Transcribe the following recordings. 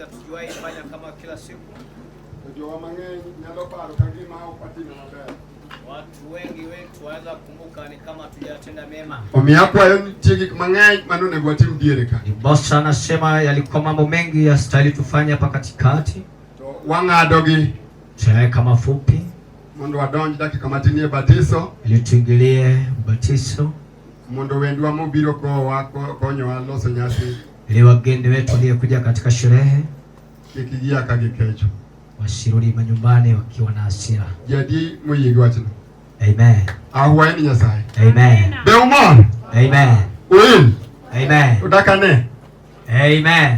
sisi hatujawahi fanya kama kila siku. To jowa mang'eny nyalo paro ka gima ok watimo maber. Watu wengi wetu waweza kukumbuka ni kama hatujatenda mema. Omiyo akwayo nitie gik mang'eny mane onego watim diere ka. Ndiposa anasema yalikuwa mambo mengi yastahili tufanye hapa katikati, To wang'adogi tutaweka mafupi mondo wadonj dakika matin e batiso ili tuingilie ubatizo, mondo wendwa mobiro kowa konyowa loso nyasi ili wageni wetu waliokuja katika sherehe kik gia ka gikecho. wasirudi manyumbani wakiwa na hasira. Ji adi moyie gi wachno? Amen. Ahwaye ni Nyasaye. Amen. Be umor? Amen. Uil? Amen. Udak ane? Amen.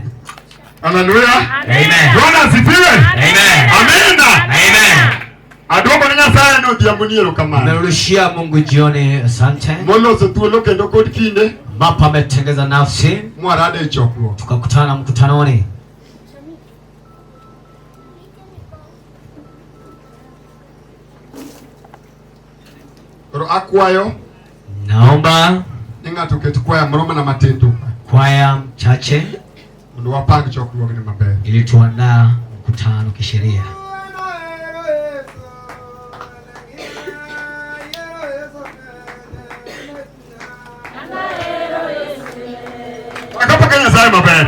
Haleluya. Amen. Bwana asifiwe. Amen. Amina. Amen. Aduoko ne Nyasaye ni odhiambo ni erokamano. Nimerudishia Mungu jioni, asante Moloso thuolo kendo kod kinde ambapo ametengeza nafsi mwarado e chokruok. tukakutana mkutanoni. Koro akwayo Naomba ni ng'ato oket kwaya moro mana matin tu ka, kwaya mchache mondo wapang chokruogni maber. ili tuandaa mkutano kisheria. Akapaka Nyasaye maber.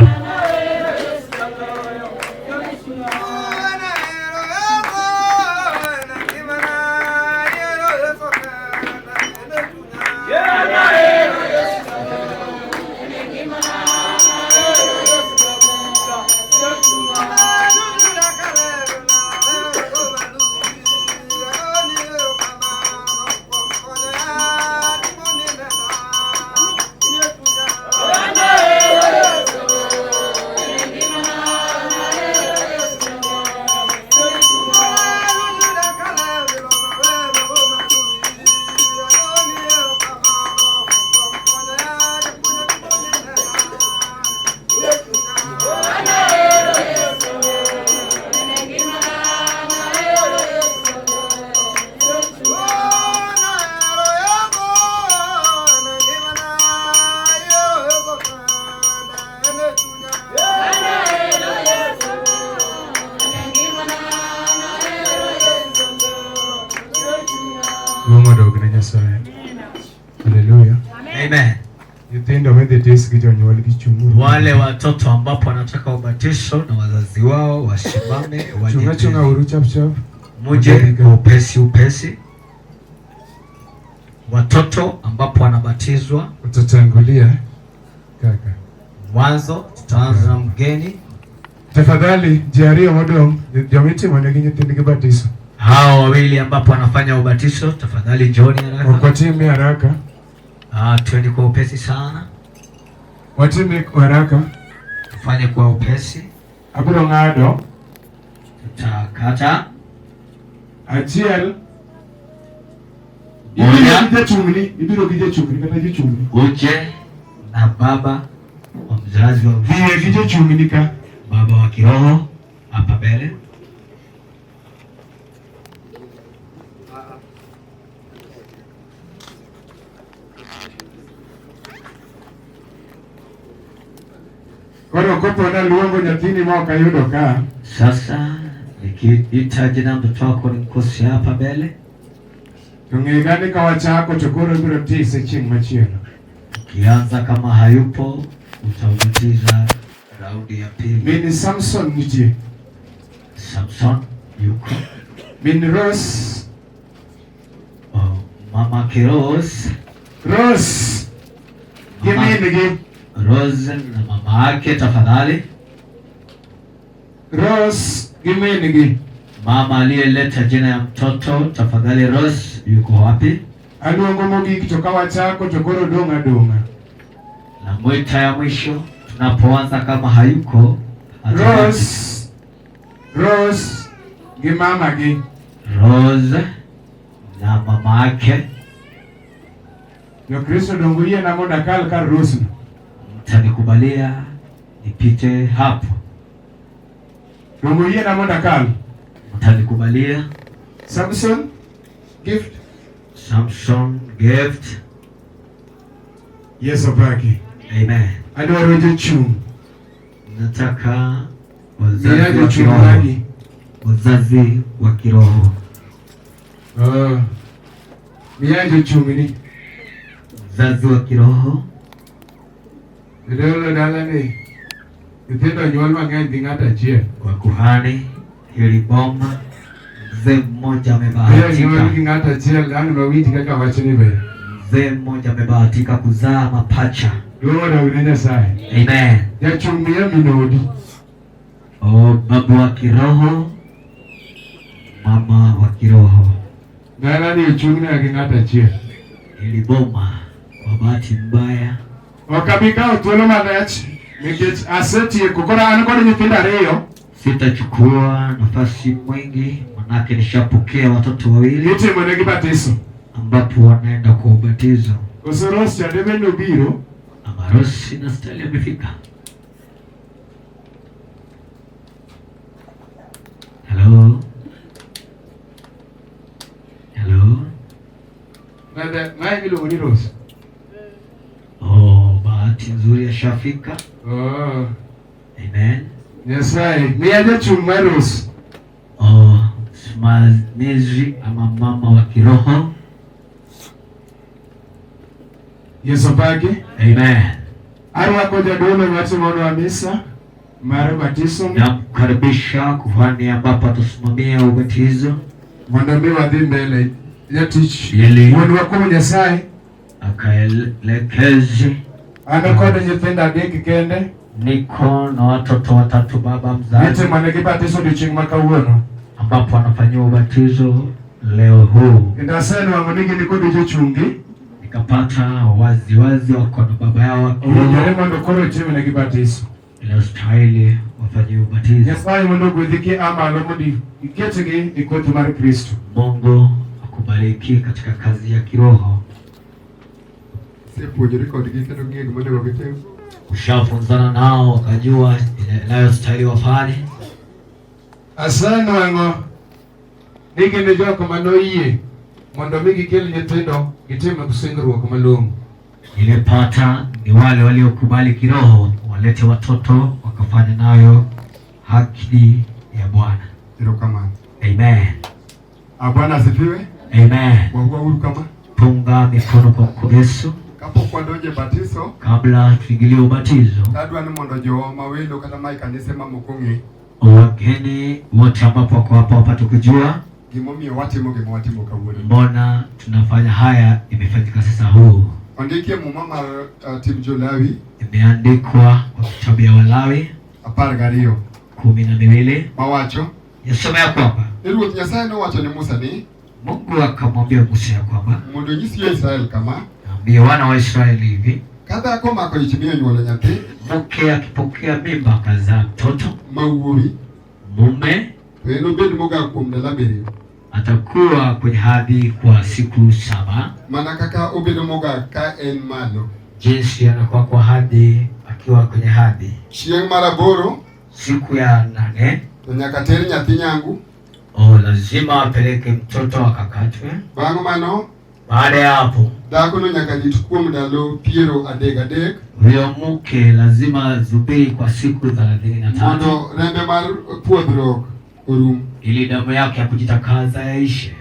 Duong' odog ne Nyasaye. Haleluya. Amen. Nyithindo midhi tis gi jonyuolgi chung'uru. Wale watoto ambapo wanataka ubatizo na wazazi wao wasimame waje Chung'a chung'a mbele. uru chap chap. Muje kwa upesi upesi. Watoto ambapo wanabatizwa Utatangulia kaka. mwanzo, tutaanza na mgeni. Tafadhali ji ariyo modong' joma itimonegi nyithindgi batiso. Hao wawili ambapo wanafanya ubatizo, tafadhali njooni Ok haraka. watim haraka. Twende kwa upesi sana, Watim haraka. tufanye kwa upesi. Abiro ng'ado Tutakata achiel. Ibiro moja, gi jachung'ni, ibiro gi jachung'ni kata jochung'ni. uje na baba wa mzazi wa Dhiye gi jochung'ni ka. baba wa kiroho hapa mbele. Koro kopo naluongo nyathini ma ok ayudo ka, Sasa nikiita jina mtoto wako nimkose hapa mbele, to ng'ega ni ka wachako to koro ibiro tise chieng' machielo. ukianza kama hayupo utaubatiza raundi ya pili. Min Samson nitie, Samson yuko, min Rose, oh, mama Kirose, Rose gi mama min-gi, Rose na mama yake tafadhali. Rose gi min-gi. Mama aliyeleta jina ya mtoto tafadhali, Rose yuko wapi? Aluongo mogik to ka wachako to koro dong' adong'a. Na mwita ya mwisho tunapoanza, kama hayuko atabaki. Rose, Rose gi mamagi. Rose na mama yake, Jokristo donge uyiena mondo akal kar Rose no? mtanikubalia nipite hapo? Donge uyiena mondo akal? Mtanikubalia? Samson, gift. Samson gift. Yesu opaki. Amen. Adwaro jochung'. Nataka Wazazi Miya wa jochung' kiroho. magi. Wazazi wa kiroho. Oh. Miya jochung'ni. Mzazi wa kiroho. Jodolo dala ni nyithindo onyuol mang'eny gi ng'ato achiel. Kwa kuhani hili boma, mzee mmoja Miya onyuol gi amebahatika, ng'ato achiel ang' nowinj kaka wachni ber. mzee mmoja amebahatika kuzaa mapacha. Duong' odog ne Nyasaye. Amen. Jachung' miya min odi. Oh, babu wa kiroho, mama wa kiroho. Dala ni ochung'ne gi ng'ato achiel. Hili boma kwa bahati mbaya Ok abi kawo thuolo malach nikech asetieko. Koro an kod nyithindo ariyo sitachukua nafasi mwingi, manake nishapokea watoto wawili itimonegi batiso. ambapo wanaenda kwa ubatizo. Koso Rose chande bende obiro. Ama Rosi na Steli amefika. Hello. Hello. Nade, mae miluongo ni Rose. Oh, bahati nzuri ashafika. Oh, Amen. Nyasaye, miya jachung' mar Rose. Oh, msimamizi ama mama wa kiroho. Yesu opaki. Amen. Arwako jadolo matimonwa misa mar batiso Namkaribisha kuhani ambapo atasimamia ubatizo mondo mi wadhi mbele. Jatich ili wuonwa kuom Nyasaye, akaelekeze. an kod nyithindo adek kende Niko na watoto watatu, baba mzazi, itimonegi batiso odiochieng' ma kawuono. ambapo anafanyiwa ubatizo leo huu. Kendo asenwang'o ni gin kod jochung'gi Nikapata waziwazi wako na baba yao wa owinjore kiroho mondo koro otimnegi batiso. inayostahili wafanyiwe ubatizo. Nyasaye mondo ogwedhi ki a malo mondo iketgi e koth mar Kristo. Mungu akubariki katika kazi ya kiroho. Isepuonjori kodgi kendo ng'eyo gima onego gitim. Ushafunzana nao wakajua inayostahili wafanye. Asenwang'o ni gin jok manoyie mondo mi gikel nyithindo gitim singruok malong'o. Nimepata ni wale waliokubali kiroho walete watoto wakafanya nayo haki ya Bwana. Erokamano. Amen. Ah, Bwana asifiwe. Amen. Wahuauru kama. Punga mikono kwa mkono Yesu Kapok wadonjo e batiso, kabla tuingilie ubatizo. tadwa ni mondo jowa mawelo kata mae kanise mamoko ong'e Wageni wote ambapo wako hapa wapate kujua gimomiyo watimo gima watimo kawuono. mbona tunafanya haya, imefanyika sasa huu. Ondiki e muma mar Tim Jo-Lawi Imeandikwa kwa kitabu ya Walawi 12 12 mawacho yasema ya kwamba ni Ruoth Nyasaye nowacho ne Musa ni Mungu akamwambia Musa ya kwamba mondo onyis jo-Israel kama ambie wana wa Israeli hivi, ka dhako omako ich mi onyuolo nyathi mke akipokea mimba akazaa mtoto ma wuowi mume, to enobed mogak kuom ndalo abiriyo atakuwa kwenye hadhi kwa siku 7, mana kaka obedo mogak ka en malo. jinsi anakuwa kwa hadhi akiwa kwenye hadhi. Chieng' mar aboro Siku ya 8 to nyaka ter nyathi nyangu. oh, lazima apeleke mtoto akakatwe. Bang' mano Baada ya hapo, dhakono nyaka rit kuom ndalo 33 huyo mke lazima azubiri kwa siku 33 mondo rembe mar pwodhruok orum. ili damu yake ya kujitakaza yaishe,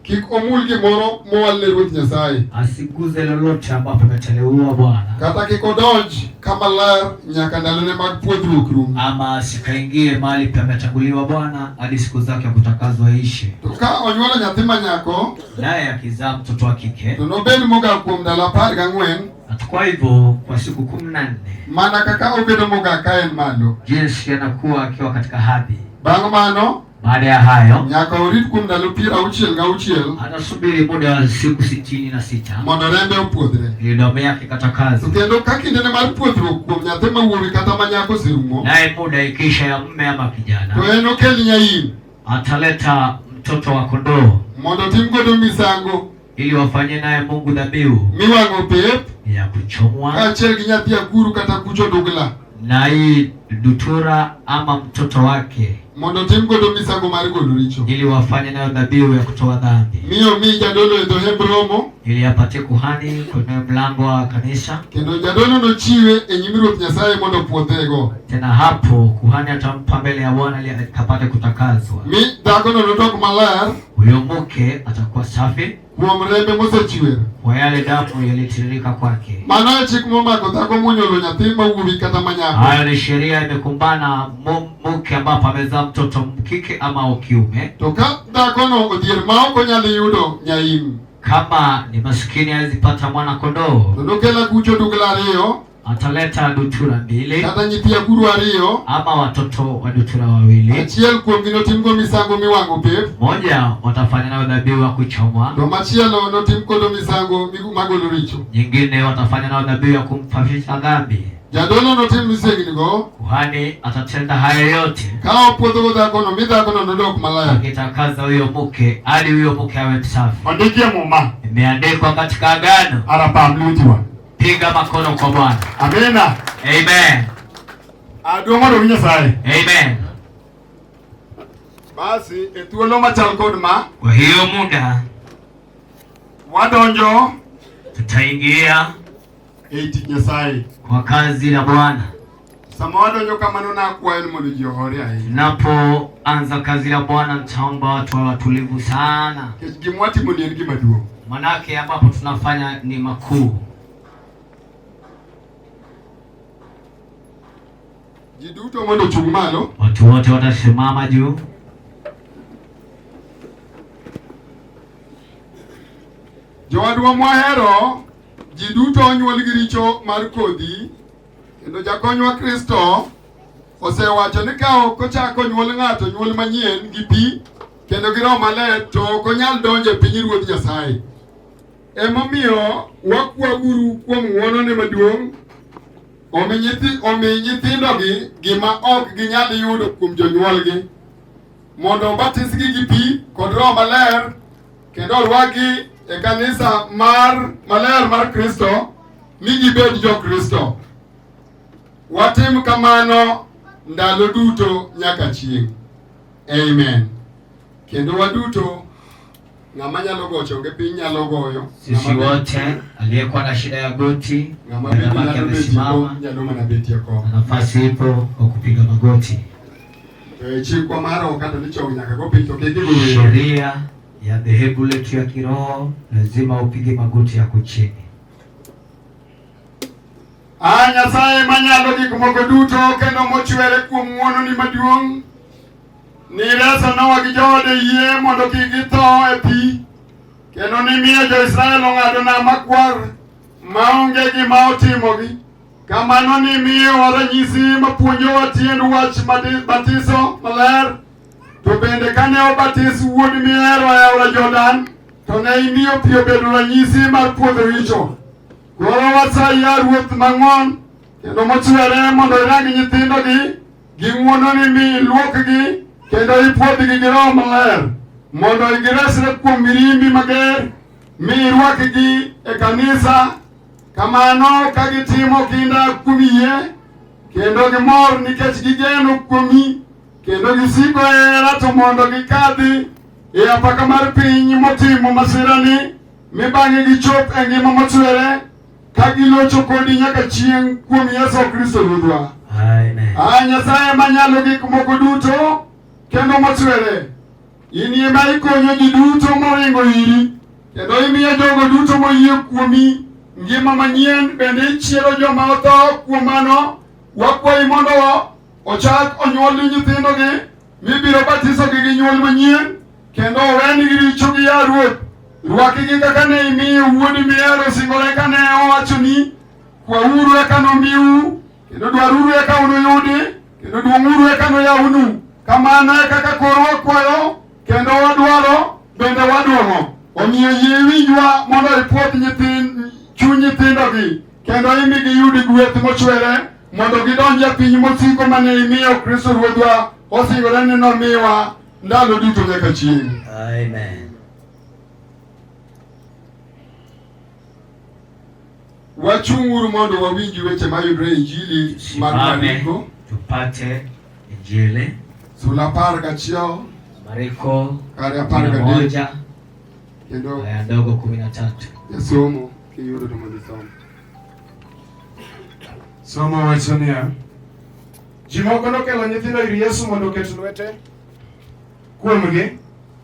Kik omul gimoro mowal ne Ruoth Nyasaye asiguze lolote ambapo ameteuliwa Bwana, kata kik odonj kama ler nyaka ndalone mag pwodhruok rum. ama asikaingie mahali pametanguliwa Bwana hadi siku zake ya kutakazwa ishe. To ka onyuolo nyathi ma nyako Naye akizaa mtoto wa kike to nobed mogak kuom ndalo 14 atakuwa hivyo kwa siku 14, mana kaka obedo mogak ka en malo. jinsi anakuwa akiwa katika hadhi. Bang' mano Baada ya hayo nyaka orit kuom ndalo 66 atasubiri muda wa siku 66 mondo rembe opwodhre. ili damu yake To ikatakazwe. kendo ka kindene mar pwodhruok kuom nyathi ma wuowi kata ma nyako oserumo Naye muda ikiisha ya mume ama kijana, to en okel nyaim ataleta mtoto wa kondoo mondo otim godo misango ili wafanye naye Mungu dhabihu miwang'o pep ya kuchomwa kaachiel gi nyathi akuru kata kuch odugla. Na hii dutura ama mtoto wake mondo otim godo misango mar golo richo. ili wafanye nayo dhabihu ya kutoa dhambi, Mi omi jadolo e dho hemb romo ili apatie kuhani kwenye mlango wa kanisa. kendo jadolo nochiwe e nyim Ruoth Nyasaye mondo opuodhego. Tena hapo kuhani atampa mbele ya Bwana ili akapate kutakazwa. Mi dhakono nodok maler Huyo mke atakuwa safi kuom rembe mosechwer. kwa yale damu yaliyotiririka kwake. Mano e chik momako dhako monyuolo nyathi ma wuowi kata ma nyako. Hayo ni sheria imekumbana mke ambapo amezaa mtoto mkike ama wa kiume. To ka dhakono odhier ma ok onyal yudo nyaim, Kama ni maskini hawezi pata mwana kondoo, to nokel aguch odugla ariyo ataleta dutura mbili kata nyithi akuru ariyo, ama watoto wa dutura wawili. achiel kuomgi notimgo misango miwang'o pep, Moja watafanya nayo dhabihu ya kuchomwa, to machielo notim godo misango magolo richo. nyingine watafanya nayo dhabihu ya kumsafisha dhambi. Jadolo notim misengnigo Kuhani atatenda hayo yote ka opuodhogo dhakono mi dhakono nodok maler. akitakaza huyo mke hadi huyo mke awe msafi. Ondikie muma Imeandikwa katika Agano. arapam lwetiwa. Piga makono kwa Bwana. Amina. Amen. Aduong' mondo omi Nyasaye. Amen. Basi e thuolo machal kod ma, Kwa hiyo muda Wadonjo tutaingia e tich Nyasaye. kwa kazi la Bwana. Sama wadonjo kamano nakwayo ni mondo ji ohore ahinya. Tunapoanza kazi la Bwana, nitaomba watu wawe watulivu sana, Nikech gima watimoni en gima duong'. manake ambapo tunafanya ni makuu. Ji duto mondo ochung' malo. Watu wote watasimama juu. Jowadwa mwahero, ji duto onyuol gi richo mar kodhi, kendo jakonywa Kristo osewacho ni ka ok ochak onyuol ng'ato nyuol manyien gi pi kendo gi Roho Maler to ok onyal donjo e pinyruodh Nyasaye. Emomiyo wakwauru kuom ng'wonone maduong' omi nyithindogi gima ok ginyal yudo kuom jonyuolgi, mondo obatisgi gi pi kod Roho Maler kendo orwakgi e kanisa mar maler mar Kristo mi gibed jo-Kristo. Watim kamano ndalo duto nyaka chieng'. Amen. Kendo waduto ng'ama nyalo go chonge piny nyalo goyo. Sisi wote aliyekuwa na shida ya goti Ng'ama bende anabaki nyalo betie amesimama kom nyalo mana betie kom. na nafasi ipo kwa kupiga magoti. To e chikwa mar ok kata ni chong nyaka go piny to kik igo wero. Sheria ya dhehebu letu ya kiroho lazima upige magoti yako chini. A Nyasaye manyalo gik moko duto kendo mochwere kuom ng'wononi maduong', nireso Nowa gi joode yie mondo kik githo e pi, kendo nimiyo jo-Israel ong'ado nam makwar maonge gima otimogi. Kamano nimiyowa ranyisi mapuonjowa tiend wach batiso maler. To bende kane obatis wuod mihero e aora Jordan, to ne imiyo pi obedo ranyisi mar puodho richo. Koro wasayi ya Ruoth mang'won kendo mochwere mondo irang nyithindogi gi ng'wononi mi iluokgi kendo ipuodhgi gi Roho Maler mondo giresre kuom mirimbi mager mi irwakgi e kanisa. Kamano ka gitimo kinda kuom yie kendo gimor nikech gigeno kuomi kendo gisiko e hera to mondo gikadhi e apaka mar piny motimo masirani mi bang'e gichop e ngima mochwere ka gilocho kodi nyaka chieng' kuom Yesu Kristo Ruodhwa. Amen. A Nyasaye manyalo gik moko duto kendo mochwere, in ema ikonyo ji duto moringo iri kendo imiyo jogo duto moyie kuomi ngima manyien, bende ichiero joma otho. Kuom mano wakwayi mondo ochak onyuol nyithindogi mibiro batisogi gi nyuol manyien kendo owenigi richogi ya Ruoth. Rwakgi kaka ne imiyo wuodi mihero singore kane owachoni, kwauru eka nomiu, kendo dwaruru eka unuyudi, kendo duong'uru eka noyawnu. Kamano e kaka koro wakwayo kendo wadwaro bende waduong'o. Omiyo yie iwinjwa mondo ipuodh chuny nyithindogi kendo imi giyud gweth mochwere mondo gidonj e piny mosiko mane imiyo Kristo Ruodhwa osingore ni nomiwa ndalo duto nyaka chieng'. Amen. Wachung'uru mondo wawinj weche mayudore e Injili mar Simame Mariko tupate Injili sula 11 Mariko kare kumi na 13 moja kendo aya ndogo 13. jasomo kiyudo to mondo isom. Somo wacho niya, ji moko nokelo nyithindo ir Yesu mondo oket lwete kuomgi,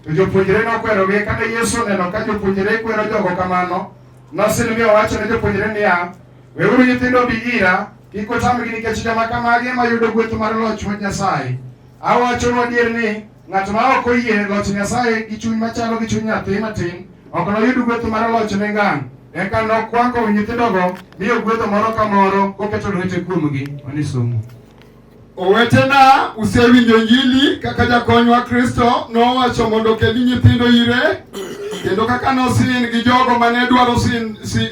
to jopuonjre nokwerogi. Kane Yesu oneno ka jopuonjre kwero jogo kamano, nosin mi owacho ne jopuonjre niya, weuru nyithindo obi ira, kik utamgi nikech joma kamagi ema yudo gweth mar loch mar Nyasaye. Awachonu adier ni ng'at ma ok oyie loch Nyasaye gi chuny machalo gi chuny nyathi matin ok noyud gweth mar lochne ngang'. Eka nokwako nyithindogo mi ogwedho moro ka moro koketo lwete kuomgi. Mano e somo. Owetena, usewinjo Injili kaka jakonywa Kristo nowacho mondo okel nyithindo ire, kendo kaka nosin gi jogo mane dwaro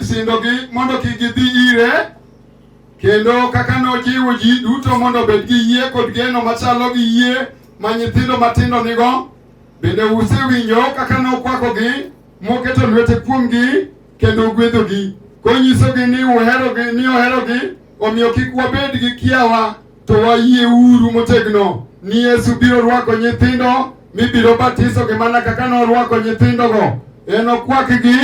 sindogi mondo kik gidhi ire, kendo kaka nojiwo ji duto mondo obed gi yie kod geno machalo gi yie ma nyithindo matindo nigo. Bende usewinjo kaka nokwakogi moketo lwete kuomgi kendo ogwedhogi, konyisogi ni uherogi, ni oherogi. Omiyo kik wabed gi kiawa, to wayieuru motegno ni Yesu biro rwako nyithindo mibiro batisogi mana kaka norwako nyithindogo. Enokwakgi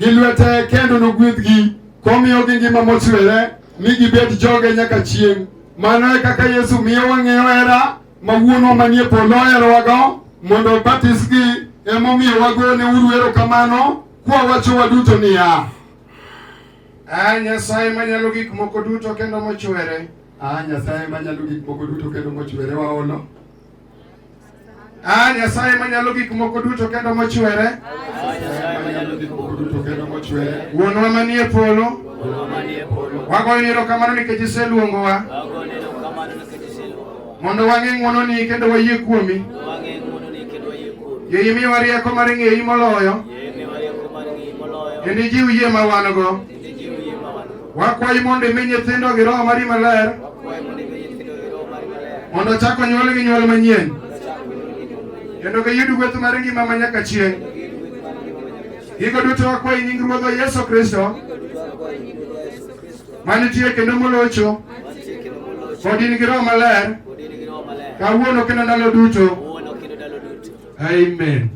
gi lwete kendo nogwedhgi komiyogi ngima mochwere mi gibed joge nyaka chieng'. Mano e kaka Yesu miyo wang'eyo hera ma Wuonwa manie polo oherowago mondo obatisgi. Emomiyo wagone uru erokamano kwawacho waduto niya, A Nyasaye manyalo gik moko duto kendo mochwere, A Nyasaye manyalo gik moko duto kendo mochwere waolo. A Nyasaye manyalo gik moko duto kendo mochwere, Nyasaye manyalo gik moko duto kendo mochwere. Wuonwa manie polo, Wuonwa manie polo, wagoyoni erokamano nikech iseluongowa wagoni erokamano nikech iseluongowa. mondo wang'e ng'wononi kendo wayie kuomi. Wang'e ng'wononi kendo wayie kuomi. Yie imiwa rieko mar ng'eyi moloyo, Yie imiwa rieko mar ng'eyi moloyo, kendo ijiw yie ma wan go. kendo ijiw yie ma wan go. Wakwayi mondo imi nyithindo gi Roho mari maler, Wakwayi mondo imi nyithindo gi Roho mari maler, mondo ochak onyuolgi nyuol manyien, mondo ochak onyuolgi nyuol manyien, kendo giyud gweth mar ngima ma nyaka chieng'. kendo giyud gweth mar ngima ma nyaka chieng'. Gigo duto wakwayi nying Ruodhwa Yesu Kristo, Gigo duto wakwayi nying Ruodhwa Yesu Kristo, manitie kendo molocho, mantie kendo molocho, kod in gi Roho Maler, kod in gi Roho Maler, kawuono kendo ndalo duto. kawuono kendo ndalo duto. Amen.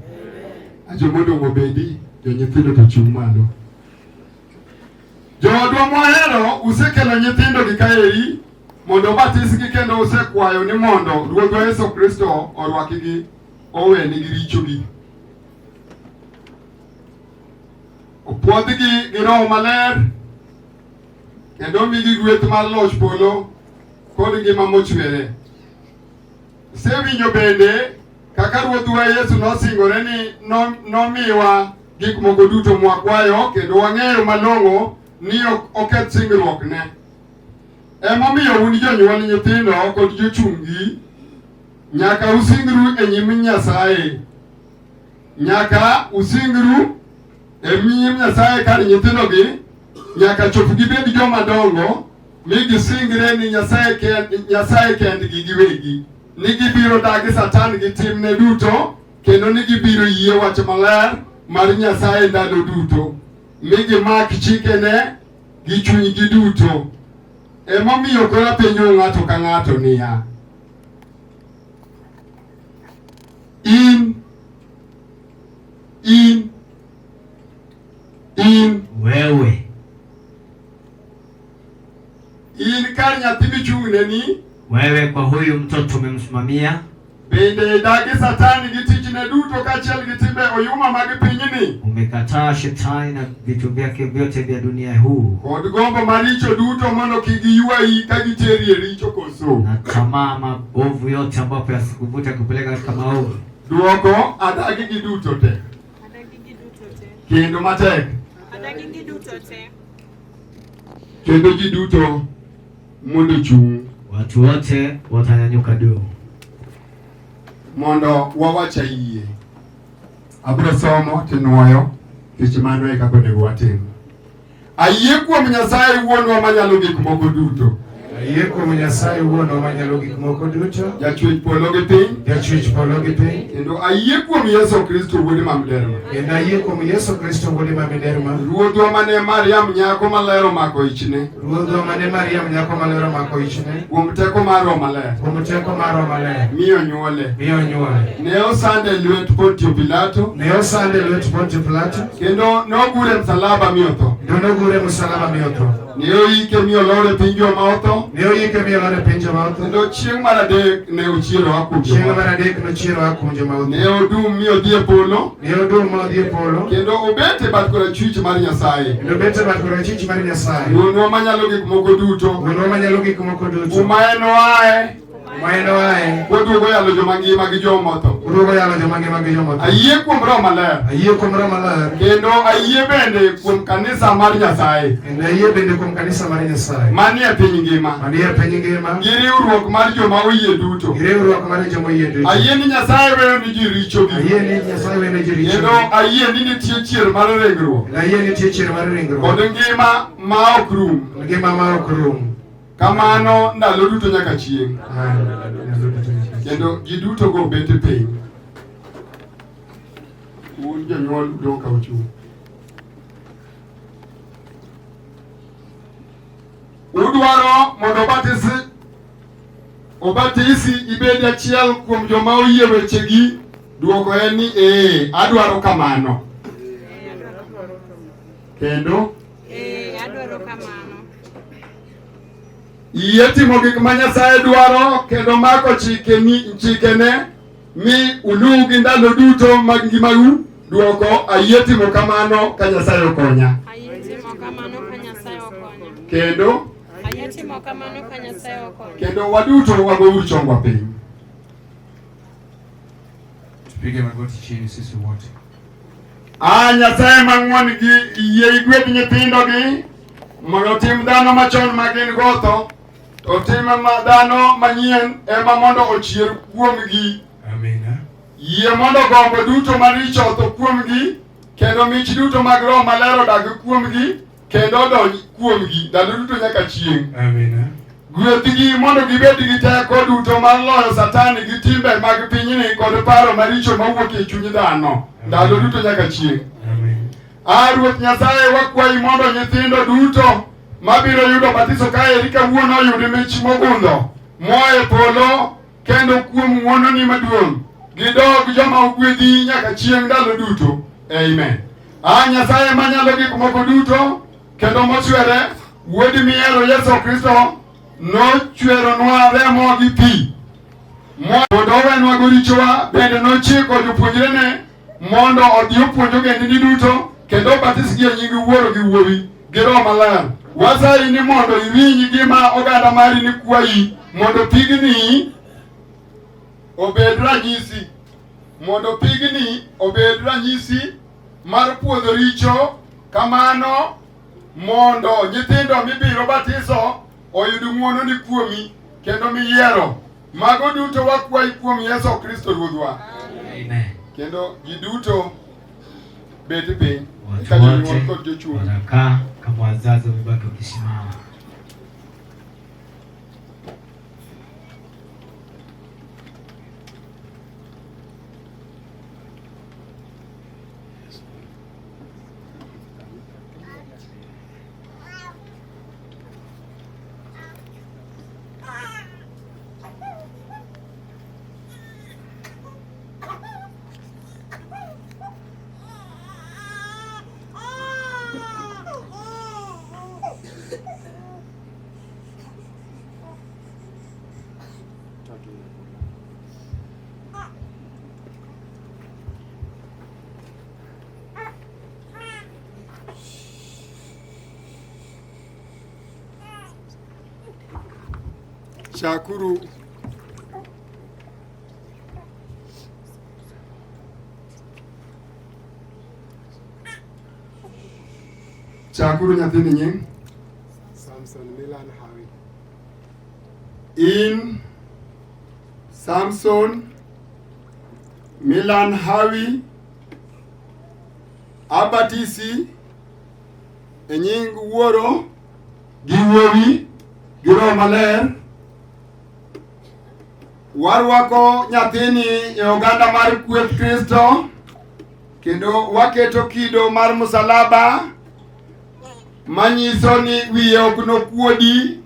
Jomodong' obedi, jonyithindo to chung' malo. Joodwa mwahero, usekelo nyithindo gi kaeri mondo obatisgi kendo usekwayo ni mondo Ruodhwa Yesu Kristo orwakgi owenigi richogi. Opwodhgi gi Roho Maler kendo omigi gweth mar loch polo kod ngima mochwere. Usewinjo bende kaka Ruodhwa Yesu nosingore ni nomiwa gik moko duto mwakwayo kendo wang'eyo malong'o ni ok oketh singruokne. Emomiyo un jonyuol nyithindo kod jochung'gi nyaka usingru e nyim Nyasaye. Nyaka usingru e nyim Nyasaye kar nyithindogi nyaka chop gibed joma dongo mi gisingre ni Nyasaye kendgi giwegi, ni gibiro dagi Satan gi timne duto kendo ni gibiro yie wach maler mar Nyasaye ndalo duto, mi gimak chikene gi chunygi duto. Emomiyo koro apenjo ng'ato ka ng'ato niya, in Wewe in kar nyathi michung'ne ni wewe kwa huyu mtoto umemsimamia, bende idagi Satani gi tichne duto kaachiel gi timbe oyuma mag pinyni umekataa shetani na vitu vyake vyote vya dunia huu kod gombo maricho duto mondo kik giywayi ka giteri e richo koso. na tamaa maovu yote ambapo yasikuvuta kupeleka katika maovu. Duoko adagi gi duto te Adagi gi duto te. kendo matek Adagi gi duto te. kendo ji duto mondo ochung' Watu wote watanyanyuka juu mondo wawach ayie. Abiro somo tinuoyo nikech mano e kaka onego watim. Ayie kuom Nyasaye Wuonwa manyalo gik moko duto. Ayie kuom Nyasaye Wuonwa manyalo gik moko duto, Jachwech polo gi piny, Jachwech polo gi piny, kendo ayie kuom Yesu Kristo Wuode ma miderma. kendo ayie kuom Yesu Kristo Wuode ma miderma, Ruodhwa mane Mariam nyako maler omako ichne, Ruodhwa mane Mariam nyako maler omako ichne, kuom teko mar Roho Maler, kuom teko mar Roho Maler, mi onyuole. mi onyuole. Ne osande e lwet Pontio Pilato, Ne osande e lwet Pontio Pilato, kendo nogure e msalaba mi otho. kendo nogure e msalaba mi otho. Ne oike mi olor e piny joma otho, Ne oyike mi olor e piny joma otho. kendo chieng' mar adek ne ochiero oa kuom Chieng' joma mar otho. adek nochiero oa kuom joma otho. Ne odum mi odhi e polo, Ne odum ma odhi e polo, kendo obet e bat korachwich mar Nyasaye. kendo obet e bat korachwich mar Nyasaye. Wuonwa manyalo gik moko duto, Wuonwa manyalo gik moko duto, kuma en oaye, ma en oaye, koduogo yalo joma ngima gi joma otho. oduogo yalo joma ngima gi joma otho. Ayie kuom Roho Maler, Ayie kuom Roho Maler, kendo ayie bende kuom kanisa mar Nyasaye kendo ayie bende kuom kanisa mar Nyasaye, manie piny ngima, manie piny ngima, gi riwruok mar joma oyie duto. gi riwruok mar joma oyie duto. Ayie ni Nyasaye weyo ni ji richogi, Ayie ni Nyasaye wene ji richo. kendo ayie ni nitie chier mar ringruok Kendo ayie ni nitie chier mar ringruok, kod ngima ma ok rum. ngima ma ok rum. Kamano ndalo duto nyaka chieng'. Amen. Kendo ji duto go bet piny. Un jonyuol udong' ka uchung'. Udwaro mondo obatisi ibed achiel kuom joma oyie wechegi? Dwoko en ni ee, adwaro kamano. Kendo Ee, adwaro kamano. Yie timo gik ma Nyasaye dwaro kendo mako chikene mi uluwgi ndalo duto mag ngimau. Dwoko, ayie timo kamano ka Nyasaye okonya. Ayie timo kamano ka Nyasaye okonya. Kendo Ayie timo kamano ka Nyasaye okonya. kendo waduto wagouru chongwa piny. Tupige magoti chini sisi wote. A Nyasaye mang'won gi yie igwedh nyithindogi mondo tim dhano machon ma gin go tho, to tim ma dhano manyien ema mondo ochier kuomgi. Amina. Yie mondo gombo duto maricho otho kuomgi, kendo mich duto mag Roho Maler odag kuomgi, kendo odonj kuomgi ndalo duto nyaka chieng'. Amina. Gwethgi mondo gibed gi teko duto mar loyo Satan gi timbe mag pinyni kod paro maricho mawuok e chuny dhano ndalo duto nyaka chieng'. Amen. A Ruoth Nyasaye, wakwayi mondo nyithindo duto mabiro yudo batiso kaeri kawuono oyud mich mogundho moa e polo kendo kuom ng'wononi maduong' gidog joma ogwedhi nyaka chieng' ndalo duto. Amen. A Nyasaye manyalo gik moko duto kendo mochwere, Wuodi mihero Yesu Kristo nochweronwa remo gi pi mondo owenwago richowa. Bende nochiko jopuonjrene mondo odhi opuonj ogendini duto kendo obatisgi e nying Wuoro gi Wuowi gi Roho Maler. Wasayi ni mondo iwinj gima oganda mari ni kwayi mondo pigni obed ranyisi mondo pigni obed ranyisi mar puodho richo kamano mondo nyithindo mibiro batiso oyud ng'wononi kuomi kendo miyiero. Mago duto wakwayi kuom Yesu Kristo Ruodhwa. Amen. Kendo ji duto bet piny. Watu Eka jonyuol wote kod jochung' wanakaa kama wazazi wamebaki wakisimama. Chakuru Chakuru nyathini nying Samson Milan Hawi. In Samson Milan Hawi abatisi e nying Wuoro gi Wuowi gi Roho Maler. Warwako nyathini e oganda mar kweth Kristo kendo waketo kido mar musalaba manyiso ni wiye ok nokuodi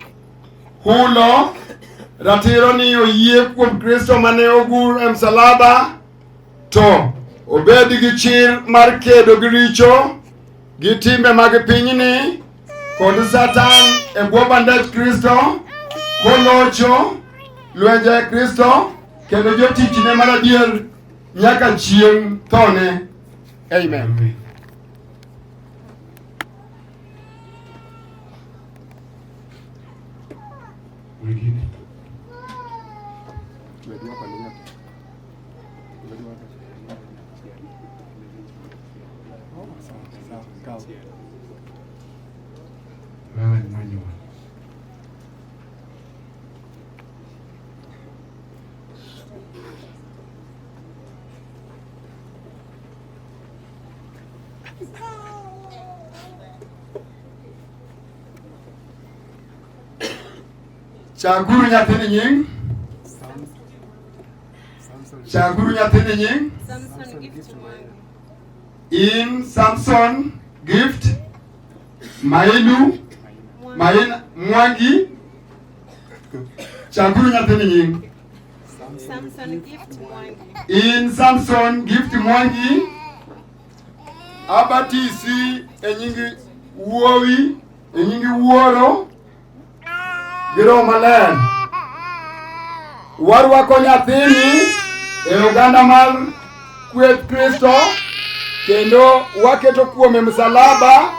hulo ratiro ni oyie kuom Kristo mane ogur e msalaba to obed gi chir mar kedo gi richo gi timbe mag pinyni kod Satan e bwo bandech Kristo kolocho lwenje Kristo kendo jotichne mar adier nyaka chieng' thone. Amen. Mwingine. Wewe ni mwenye wa. Chakuru nyathini nying. Chakuru nyathini nying. Samson Gift Mwangi. In Samson Gift Mainu Maina Mwangi. Chakuru nyathini nying. Samson Gift Mwangi. In Samson Gift Mwangi. Abatisi e nying wuowi e nying wuoro gi Roho Maler. Warwako nyathini e oganda mar kweth Kristo kendo waketo kuome msalaba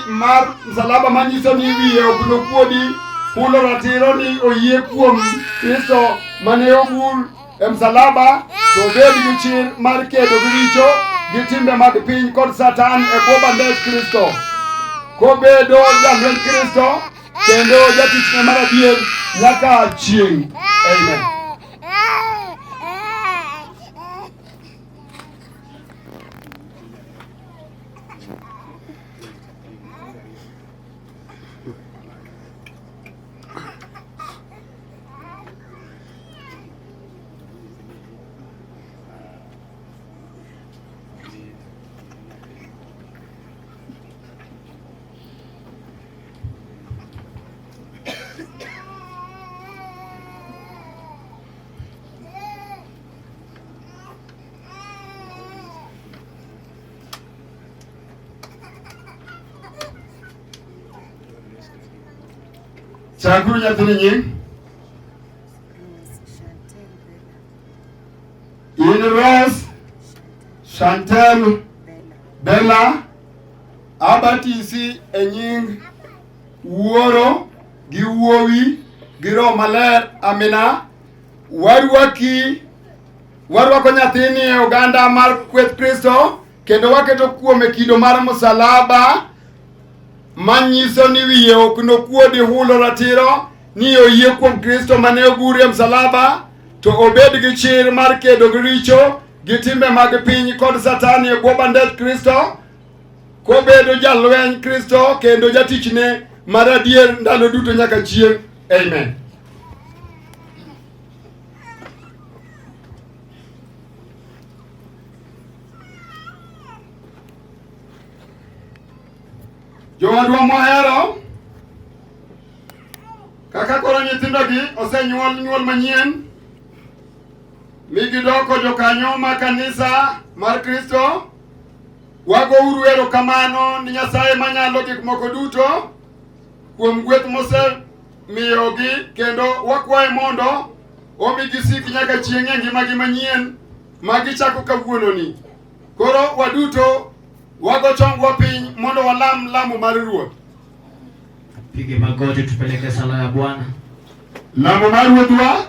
mar msalaba manyiso ni wiye ok nokuodi hulo ratiro ni oyie kuom Kristo mane ogur e msalaba to obed gi chir mar kedo gi richo gi timbe mag piny kod Satan e bwo bandech Kristo kobedo jalweny Kristo kendo jatichne mar adier nyaka chieng'. Amen. Chakuru nyathini nying. In Rose Chantel Bella abatisi e nying Wuoro gi Wuowi gi Roho Maler. Amina. Warwaki warwako nyathini e oganda mar kweth Kristo kendo waketo kuome kido mar msalaba manyiso ni wiye ok nokuodi hulo ratiro ni oyie kuom Kristo mane ogur e msalaba to obed gi chir mar kedo gi richo gi timbe mag piny kod Satan e bwo bandech Kristo kobedo jalweny Kristo kendo jatichne mar adier ndalo duto nyaka chieng'. Amen. Jowadwa mohero, kaka koro nyithindogi osenyuol nyuol manyien mi gidoko jokanyo ma kanisa mar Kristo, wagouru erokamano ni Nyasaye manyalo gik moko duto kuom gweth mosemiyogi kendo wakwaye mondo omi gisik nyaka chieng' e ngimagi manyien ma gichako kawuononi. Koro waduto wago chongwa piny mondo walam lamo mar Ruoth. Pige magoti tupeleke sala ya Bwana. Lamo mar Ruodhwa.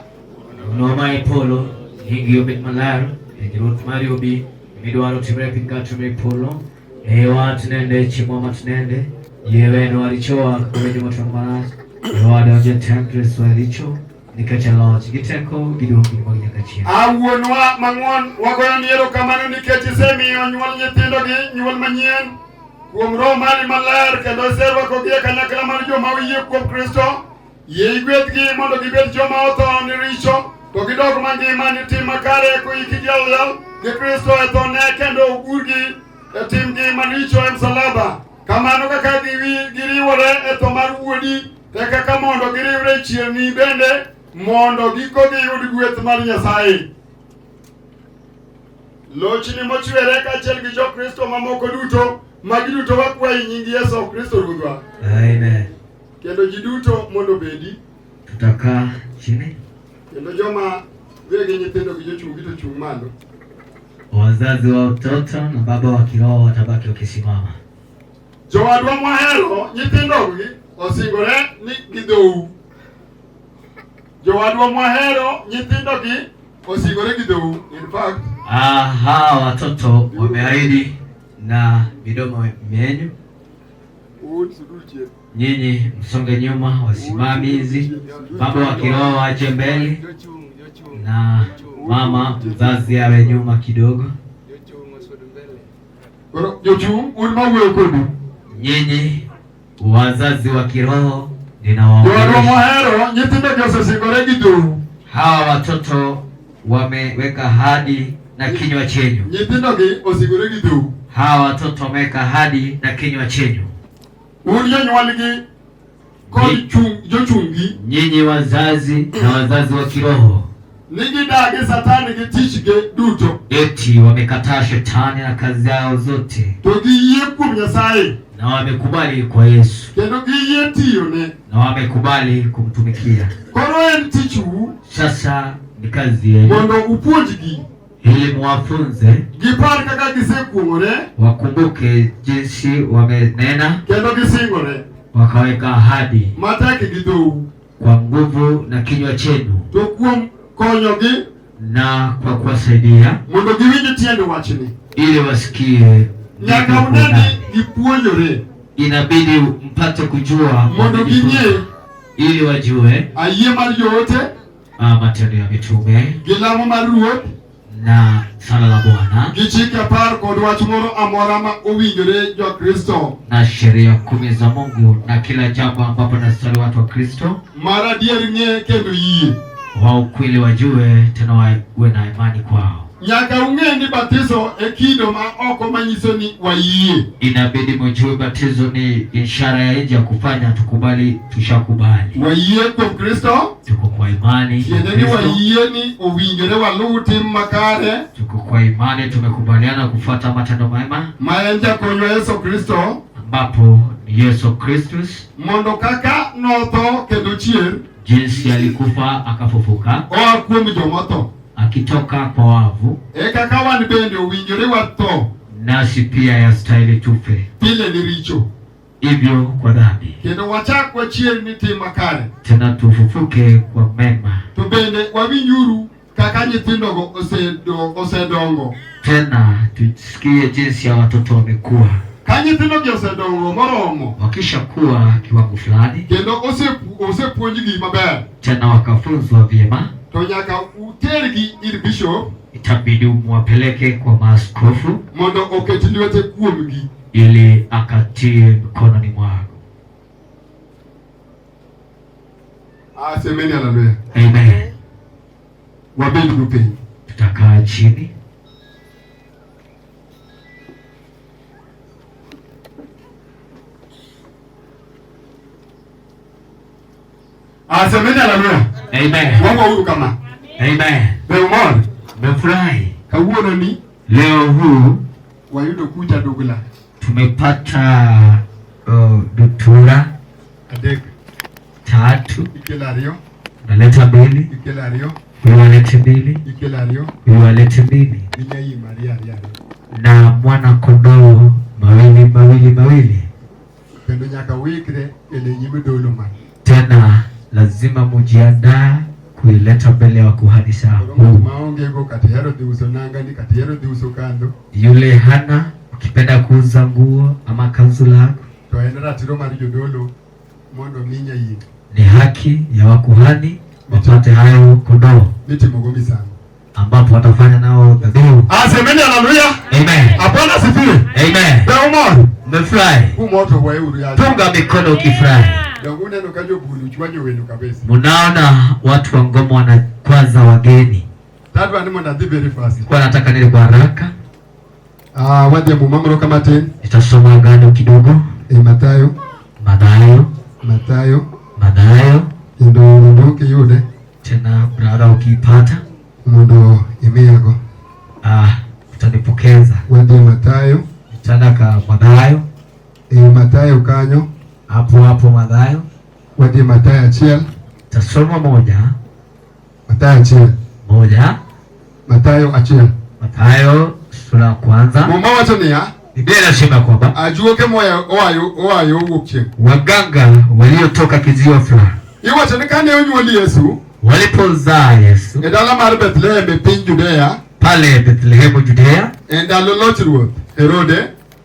Wuonwa e polo, nyingi obed maler, pinyruoth mari obi, midwaro timre e piny ka timre e polo. Miwa tinende chiemo ma tinende, yie wenwa richowa kaka waweyo joma otimo marach, we wadonj e tem to reswa e richo, nikech e loch gi teko gi duong' gin magi nyaka chieng'. A wuonwa mang'won, wagoyoni erokamano nikech isemiyo nyuol nyithindogi nyuol manyien kuom Roho mari maler kendo iserwakogi e kanyakla mar joma oyie kuom Kristo. Yie igwedhgi mondo gibed joma otho ni richo, to gidog mangima ni tim makare koiki dialal gi Kristo e thone kendo ogurgi e timgi maricho e msalaba. Kamano kaka giriwore e tho mar wuodi, e kaka mondo giriwre e chierni bende mondo giko giyud gweth mar Nyasaye. Lochni mochwere kaachiel gi Jokristo mamoko duto, magi duto wakwayi e nying Yesu Kristo Ruodhwa. Amen. Kendo ji duto mondo obedi. Tutakaa chini. Kendo joma wegi nyithindo gi jochung' gi to chung' malo. Wazazi wa watoto na baba wa kiroho watabaki wakisimama. Jowadwa mwahero nyithindogi osingore ni gidhou. Jowadwa mwahero nyithindogi osingore gi dhou. In fact, Aha, watoto wameahidi na midomo yenu. un suduru chien. Nyinyi msonge nyuma, wasimamizi, baba wa kiroho aje mbele Jochung', jochung'. na mama mzazi awe nyuma kidogo. Jochung' osud mbele. Koro jochung' un mawuoyo kodu. Nyinyi wazazi wa kiroho Jowadwa ninawaongelesha. mwahero nyithindogi osesingore gi dhou. Hawa watoto wameweka ahadi na kinywa chenyu. Nyithindogi osingore gi dhou. Hawa watoto wameweka ahadi na kinywa chenyu. Un jonyuolgi kod jochung'gi Nyinyi wazazi na wazazi wa kiroho, ni gidagi Satan gi tichge duto eti wamekataa shetani na kazi zao zote, to giyie kuom Nyasaye na wamekubali kwa Yesu kendo giyie tiyone. na wamekubali kumtumikia. Koro en tichu Sasa ni kazi yenu mondo upuonjgi ili muwafunze, gipar kaka gisekuong'ore wakumbuke jinsi wamenena, kendo gisingore wakaweka ahadi matek gi dhou kwa nguvu na kinywa chenu to kuom konyogi na kwa kuwasaidia mondo giwinj tiend wachni. ili wasikie Nyaka neno kwa une ni undani. gipuonjore Inabidi mpate kujua mondo wamejifunza, ging'e ili wajue ayie mar joote matendo ya mitume gi lamo mar Ruoth na sala la Bwana gi chike apar kod wach moro amora ma owinjore Jokristo na sheria 10 za Mungu na kila jambo ambapo nastahili watu wa Kristo mar adier ng'e kendo yie. wa ukweli wajue, tena wawe na imani kwao. Nyaka ung'e ni batiso e kido ma oko manyiso ni wayie. Inabidi mjue batizo ni ishara ya nje ya kufanya tukubali, tushakubali, Wayie kuom Kristo tuko kwa imani kwa tiende ni Kristo, wayie ni owinjore waluw tim makare tuko kwa imani, tumekubaliana kufuata matendo mema ma en jakonywa Yesu Kristo ambapo ni Yesu Kristus, mondo kaka notho kendo chier jinsi alikufa akafufuka oa kuom jomotho akitoka kwa wavu, e kaka wan bende owinjore watho nasi pia yastahili tufe pile ni richo hivyo kwa dhambi, kendo wachak wachier ni tim makare tena tufufuke kwa mema, to bende wawinjuru kaka nyithindogo osedongo. tena tusikie jinsi ya watoto wamekuwa. Ka nyithindogi osedongo moromo Wakishakuwa kiwango fulani, kendo osepuonjgi maber tena wakafunzwa vyema, to nyaka utergi ir bishop itabidi muwapeleke kwa maaskofu mondo oket lwete kuomgi. ili akatie mikononi mwao. Asemeni haleluya. Amen. Wabed piny. Tutakaa chini. Asemeni haleluya. Amen. Wagouru kama. Amen. Be umor? Mmefurahi Kawuono ni leo huu wayudo kucha dugla tumepata dutura adek 3, ikelo ariyo naleta 2, ikelo ariyo huyu alete 2, ikelo ariyo huyu alete 2 gi nyayim ariyo ariyo ariyo. na mwana kondoo mawili mawili mawili. Kendo nyaka uikre kendo e nyim dolo mar. Tena lazima mujiandaa kuileta mbele ya wakuhani saa Koro ng'at huu. maonge go kata ihero dhi uso nanga ni kata ihero dhi uso kandho Yule hana, ukipenda kuuza nguo ama kanzu lako, to en ratiro mar jodolo mondo mi nyayim ni haki ya wakuhani wapate hayo kondoo mitimogo misango. Ambapo watafanya nao dhabihu. Asemeni haleluya. Amen. Bwana asifiwe. Amen. Be umor. Mmefurahi? Kumoto weuru ya. Punga mikono ukifurahi. Donge uneno ka jobulu chwanyo welo kabisa. Munaona watu wa ngoma wanakwaza wageni. Tadwa ni mondo adhi very fast. Kwa nataka nile kwa haraka. Ah, wadhi e Muma moro kama tin. Nitasoma agano kidogo. E Mathayo. Mathayo. Mathayo. Mathayo. Kendo mondo kiyude. Tena brother ukiipata Mondo imiyago. Ah, utanipokeza. Wadhi e Mathayo. Nitaenda ka Mathayo. E Mathayo kanyo. Hapo hapo Mathayo. Wadhi e Mathayo 1. Tasoma 1. Mathayo 1. 1. Mathayo 1. Mathayo sura ya kwanza. Muma wacho niya. Biblia inasema kwamba ajuoke moya oa yo wuok chieng'. Waganga waliotoka kiziwa fulani Iwacho ni kane onyuol Yesu walipozaa Yesu e dala mar Bethlehem e piny Judea pale Bethlehemu Judea, e ndalo loch ruoth Herode,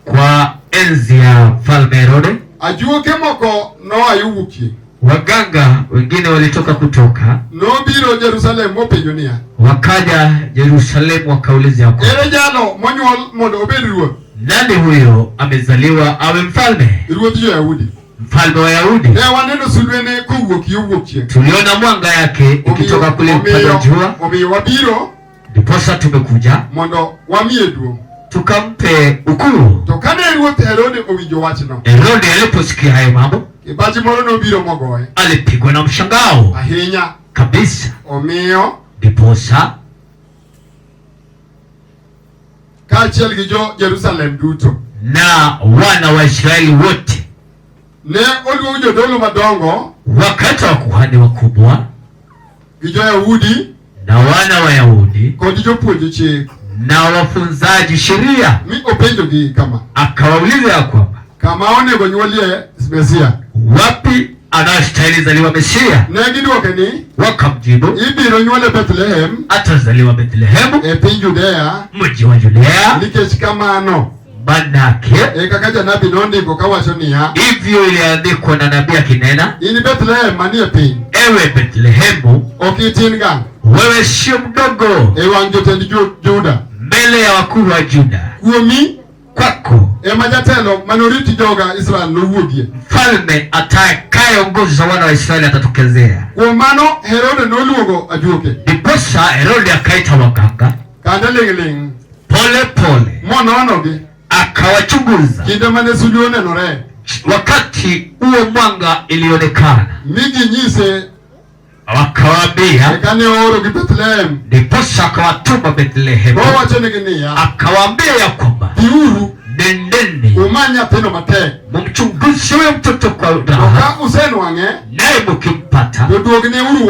kwa enzi ya mfalme Herode, ajuoke moko noa yo wuok chieng'. Waganga wengine walitoka kutoka nobiro Jerusalem mopenjo niya, wakaja Yerusalemu wakauliza ya kwamba, ere jalo monyuol mondo obed ruoth? Nani huyo amezaliwa awe mfalme? Ruodh jo-Yahudi. Mfalme wa Yahudi. Ne waneno sulwene kowuok yo wuok chieng'. Tuliona mwanga yake ikitoka kule upande wa jua. Omiyo wabiro ndiposa tumekuja mondo wamiye duong', tukampe ukuu. To kane ruoth Herode owinjo wachno, Herode aliposikia hayo mambo, kibaji moro nobiro mogoye alipigwa na mshangao ahinya kabisa. Omiyo ndiposa kaachiel gi jo Jerusalem duto na wana wa Israeli wote ne oluong jodolo madongo wakaita wakuhani wakubwa gi jo-Yahudi na wana wa Yahudi kod jopuonj chik na wafunzaji sheria, mi openjogi kama, akawauliza ya kwamba kama onego nyuolie Mesia? Wapi anayestahili zaliwa Mesia? Ne gidwoke ni wakamjibu, ibiro nyuole Bethlehem, atazaliwa Bethlehemu e piny Judea, mji wa Judea, nikech kamano manake e kaka janabi nondiko kawacho niya, hivyo iliandikwa na nabii akinena, in Bethlehem manie piny, ewe Bethlehemu, ok itin ngang' wewe sio mdogo e wang' jotend Juda, mbele ya wakuu wa Juda, kuomi kwako ema jatelo manoriti joga Israel nowuogie. Mfalme atakayeongoza wana wa Israeli atatokezea. Kuom mano Herode noluongo ajuoke Ndiposa Herode akaita waganga kande ling'ling' pole pole, mononogi akawachunguza kinde mane sulwe onenore, wakati huo mwanga ilionekana, mi ginyise wakawaambia, eka ne oorogi Bethlehem ndiposa akawatuma Bethlehemu, mowachonegi niya, akawaambia ya kwamba dhiuru nendeni umany nyathino matek, mumchunguze huyo mtoto kwa to raha, ka usenwang'e naye mkimpata to duognauru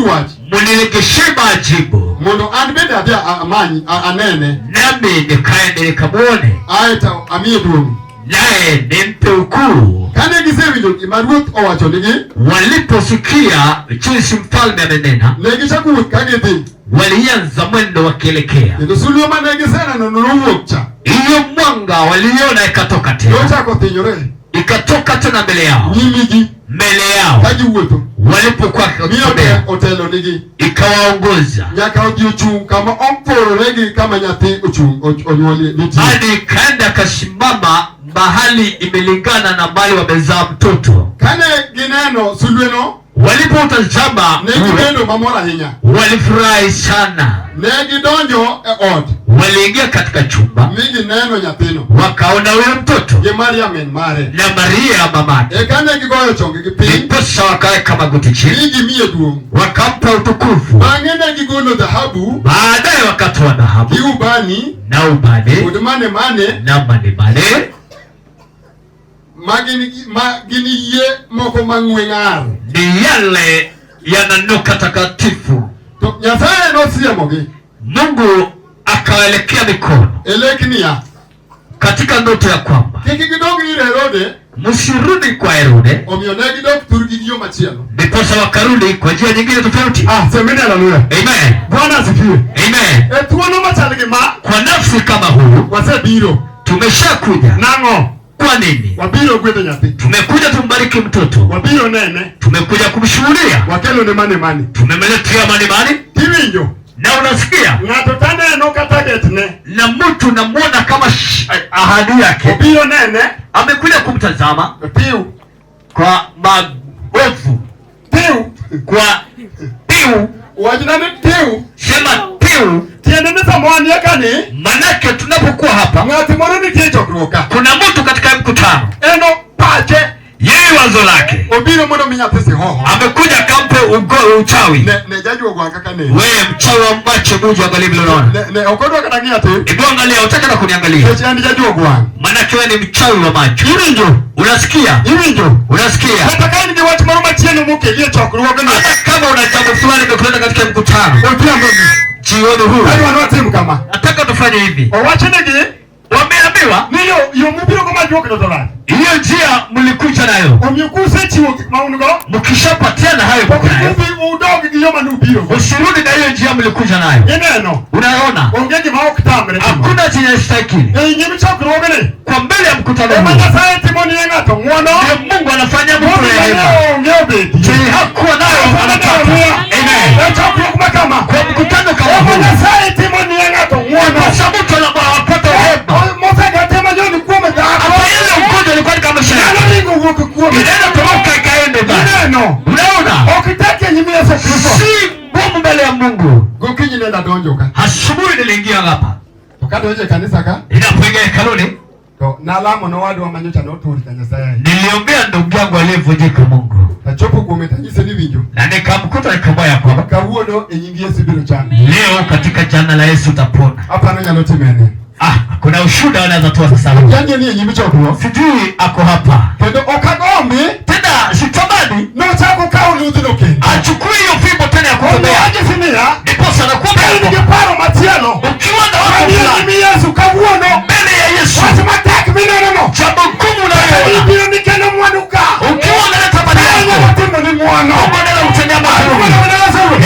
wach muniregeshe majibu, mondo an bende adhi amany anene, nami nikaende nikamwone, aeto amiye duong'. Naye nimpe ukuu. Kane gisewinjo gima ruoth owachonigi, Waliposikia jinsi mfalme amenena, ne gichako wuoth ka gidhi, walianza mwendo wakielekea kendo sulwe mane giseneno nowuok cha hiyo mwanga waliona ikatoka tena, nochako thinyore ikatoka tena mbele yao, nyimigi mbele yao ka giwuotho, walipokuwa mi wakitembea, otelonigi ikawaongoza nyaka odhi ochung' kama oporore gi kama nyathi ochung' onyuolie nitie. Hadi ikaenda akasimama mahali imelingana na mahali wamezaa mtoto. Kane gineno sulweno, Walipotazama ne gibedo mamor ahinya. Walifurahi sana. Ne gidonjo e ot Waliingia katika chumba mi gineno nyathino wakaona huyo mtoto gi Maria min mare. Na Maria mamake. Eka ne gigoyo chonggi piny Ndiposa wakaweka magoti chini mi gimiye duong'. Wakampa utukufu. Bang'e ne gigolo dhahabu Baadaye wakatoa dhahabu gi ubani na ubani kod mane-mane na manemane ma gin yie moko mang'we ng'ar. Ni yale yananuka takatifu. To Nyasaye nosiemogi Mungu akawaelekea mikono e lek niya, katika ndoto ya kwamba kik gidog ir Herode, msirudi kwa Herode. Omiyo ne gidok thurgi gi yo machielo. Ndiposa wakarudi kwa njia nyingine tofauti. Ah, semeni haleluya. Amen. Bwana asifiwe. Amen. E thuolo machal gi ma kwa nafsi kama huyu wasebiro. Tumeshakuja. Nang'o? Kwa nini? Wabiro gwedho nyathi. Tumekuja tumbariki mtoto. Wabiro nene. Tumekuja kumshuhudia. Wakelo ne mane mane. Tumemletea mane mane. Tiwinjo. Na unasikia Ng'ato taneno ka target ne. Na mtu namuona kama ahadi yake. Obiro nene. Amekuja kumtazama. Piu. Kwa magofu. Piu. Kwa piu. Wajina ni piu. Sema piu. Tiende ni samwani ya kani. Manake tunapokuwa hapa, Ng'ati moro nitie chokruok ka. kuna mtu katika mkutano. Eno pache. Yeye wazo lake. Obiro mondo mi nyathi sihoho. Amekuja kampe uchawi. Ne jajuogo wang' kaka nene. Wewe mchawi wa macho, Mungu angalie vile unaona. Ne ok odwa kata ng'iya tir. Hebu angalia, hutaki hata kuniangalia. Nikech en jajuog wang'. Manake wewe ni mchawi wa macho. Iwinjo? Unasikia? Iwinjo? Unasikia? Kata ka in gi wach moro machielo mokeli e chokruogni. Hata kama una jambo fulani limekuleta katika mkutano. Odhiambo ni. Jioni huu. Adwa ni watim kama. Nataka tufanye hivi. Owachnegi. Wameambiwa ni yo mubiro go majuok no to rach. Hiyo njia mlikuja nayo. Omiyo kusechiwo gik ma un go, mkishapatiana hayo ok mko nayo. udhi udog gi yo mane ubiro go. Usirudi na hiyo njia mlikuja nayo. Ineno? Unaona? Onge gima ok tamre timo. Hakuna chenye stahili. E nyim chokruogni. Kwa mbele ya mkutano Ema huu. Nyasaye timo ni ng'ato ng'wono. Ndio Mungu anafanya mtu Mungu rehema. mane onge obedi. Chenye hakuwa nayo anapata. Amen. E chokruok ma kama. Kwa mkutano kama Ema huu. Nyasaye timo ni ng'ato ng'wono. Sasa mtu anapata rehema. Mosega timo joni kuom dhako. Hata ile ugonjwa ilikuwa ni kama sherehe. Nyalo ringo wuok kuome. Inaenda toroka ikaende basi. Ineno? Unaona? Ok itek e nyim Yesu Kristo. Si ngumu mbele ya Mungu. Gokinyi nenda donjo ka. Asubuhi niliingia hapa. To kadonjo e kanisa ka. Ninapoingia hekaluni, To nalamo nowadwa manyocha notur ka Nyasaye. Niliombea ndugu yangu aliyevunjika Mungu. Tachopo kuome tanyise ni winjo. Na nikamkuta nikamwambia ya kwamba kawuono e nying Yesu biro chango. Leo katika jina la Yesu utapona. Hapana nyalo timene. Kuna ushuhuda anaweza toa sasa hivi. Yange ni e nyim chokruok. Sijui ako hapa. Kendo ok agombi. Tena sitamani. Nochako kawo ludhno kendo. Achukue hiyo fimbo tena ya kutembea. Omiyo anyisi niya. Ndiposa anakuambia Ka in gi paro machielo. Ukiwa na watu Manie fulani. nyim Yesu kawuono. Mbele ya Yesu. Wach matek mineno no. Jambo gumu unayoona. Ibiro ni kelo mwandu ka. Ukiwa unaleta mali yako. Anyalo timo ni ng'wono. Mungu anaweza kutendea mazuri.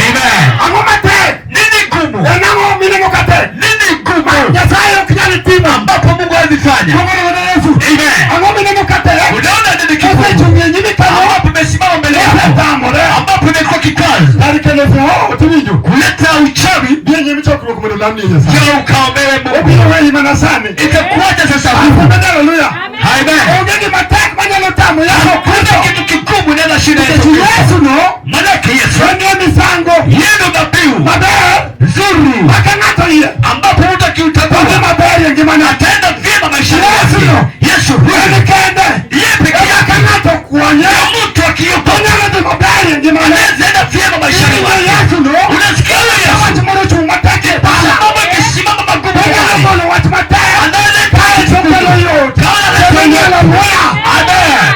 Amen. Ang'o matek? Nini gumu? En ang'o mineno ka tek? Nini gumu? Nyasaye ok nyal timo. Ambapo Mungu hawezi fanya. Mungu ni Yesu. Amen. Ang'o mineno ka tek? Unaona nini kigumu? Osechung' e nyimi kanyo. Ambapo imesimama mbele yako. Osetamore. Ambapo imekuwa kikazi. Kar kelo soho tiwinjo. Kuleta uchawi. Bi e nyim chokruok mondo olamni Nyasaye. Njoo ukaombewe Mungu. Obiro weyi mana sani. Itakuwaje sasa huku? Amen, haleluya. Amen. Onge gima tek manyalo tamo Yesu Hakuna Kristo. kitu kigumu inaweza shinda Yesu Nikech Kristo. Yesu no Manake Yesu en e misango yeye ndo dhabihu maber nzuri ma ka ng'ato yie ambapo mtu akiutambua odhi maber e ngimane. ataenda vyema maishani Yesu yake. no. Yesu En huyu kende yeye peke ema ka yake ng'ato kwonye na mtu akiupa onyalo dhi maber e ngimane. anaweza enda vyema maishani Iwinjo mwake. Yesu no Unasikia huyo ka wach Yesu moro ochung' matek e pala sababu ikisimama magumu onyalo gani golo wach matek anaweza kaeto kelo yot Kama kendo nyalo wuoya. Amen.